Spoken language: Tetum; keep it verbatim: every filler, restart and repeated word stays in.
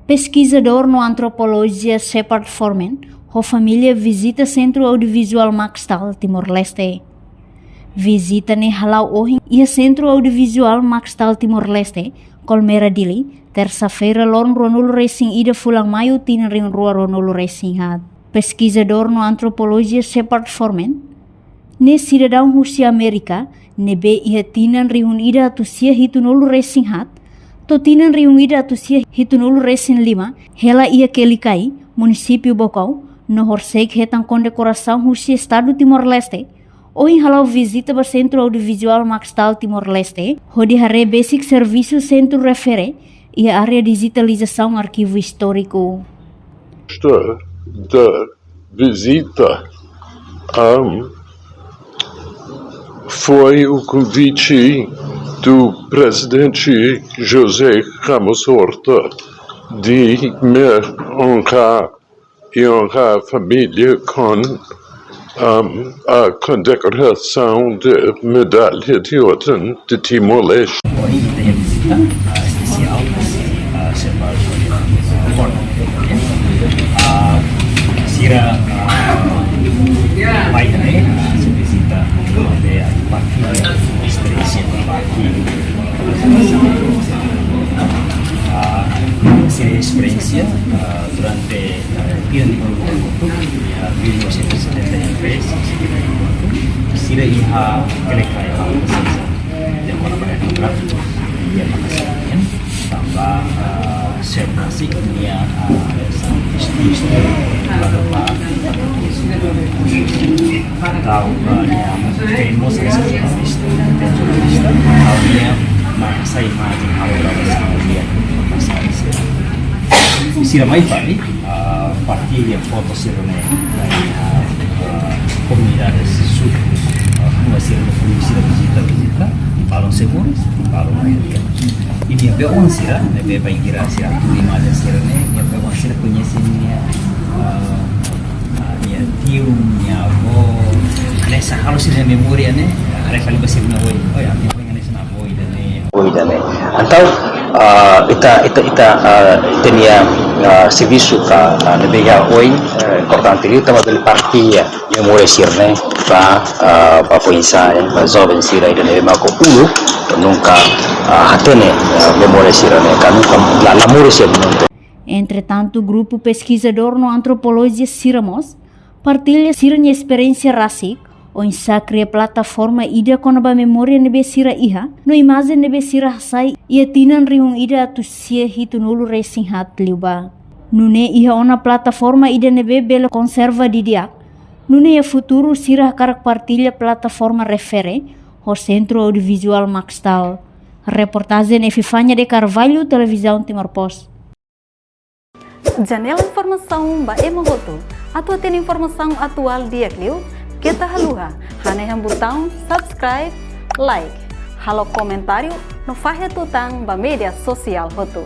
Peskizadór no antropolojia Shepard Forman ho família vizita Sentru Audiovizuál Maxtal Timor-Leste. Vizita ne'e hala'o ohin iha Sentru Audiovizuál Maxtal Timor-Leste, Kolmera, Dili, tersa-feira loron ruanulu resin ida fulan Maiu tinan rihun rua ruanulu resin haat. Peskizadór no antropolojia Shepard Forman, ne'e sidadaun husi Amérika, ne'ebé iha tinan rihun ida atus sia hitunulu resin haat to'o tinan rihun ida atus sia hitunulu resin lima, hela iha Kelikai, munisípiu Baucau, no horisehik hetan kondekorasaun husi Estadu Timor-Leste, ohin hala'o vizita ba Sentru Audiovizuál Maxtal Timor-Leste, hodi haree besik servisu sentru refere iha área dijitalizasaun arkivu istóriku. Esta da visita, ahm, foi o convite do presidente José Ramos Horta de me honrar e honrar a família com, ahm, a condecoração de medalha de ordem de Timor-Leste. Ohin ita iha vizita, ah, espesiál, ah, Shepard Forman. Ah, sira, ah, mai ne'e, ah, sira vizita, ah, partilla esperiénsia, partilla, ah, sira esperiénsia, ah, durante, ah, tinan rihun rua, ah, mil novecentos e setenta e três, sira iha Kelikai, ah, de forma etnográfiku, iha Makassar nian, tanba, ah, Sherman Sik nia, ah, estu-, estudu ba, ba, tau, ah, nia famous estu-, estu-, jornalista, tau nia mai hasai imajen halo gravasaun iha Makassar. Sira mai fali, ah, partilla foto sira-ne'e, ah, ah, komunidade sira, ah, rua sira-ne'e, rua sira vizita, vizita, balun sira moris, balun mai. I nia be-oan sira, ne'ebé bainhira sira tuir imajen sira-ne'e, nia be-oan sira koñese nia, ah, ah, nia tiu, nia avó, hanesan halo sira-nia memória ne'e, haree fali ba sira-nia oin. Oh ya, nia oin hanesan avó ida-ne'e. Oin ida-ne'e. Entaun, ah, ita, ita, ita, ah, ita-nia, ah, servisu ka, ah, ne'ebé iha oin, eh, importante liu tanba bele partilla memória sira-ne'e ba, ah, ba foin-sa'e, eh, ba joven sira ida ne'ebé mak uluk, nunka, ah, hatene, ah, memória sira-ne'e, ka nunka la, la moris iha mundu. Entretantu, grupu peskizadór no antropolojia sira mós partilla sira-nia esperiénsia rasik, oinsá kria plataforma ida kona-ba memória ne'ebé sira iha, no imajen ne'ebé sira hasai iha tinan rihun ida atus sia hitunulu resin haat liubá. Nune'e iha ona plataforma ida ne'ebé bele konserva didi'ak, nune'e iha futuru sira hakarak partilla plataforma refere ho Sentru Audiovizuál Maxtal. Reportajen Epifania de Carvalho, Televizaun Timor Post. Janela informasaun ba ema hotu. Atu hatene informasaun atuál di'ak liu, keta haluha hanehan butaun subscribe, like, halo komentáriu no fahe tutan ba média sosiál hotu.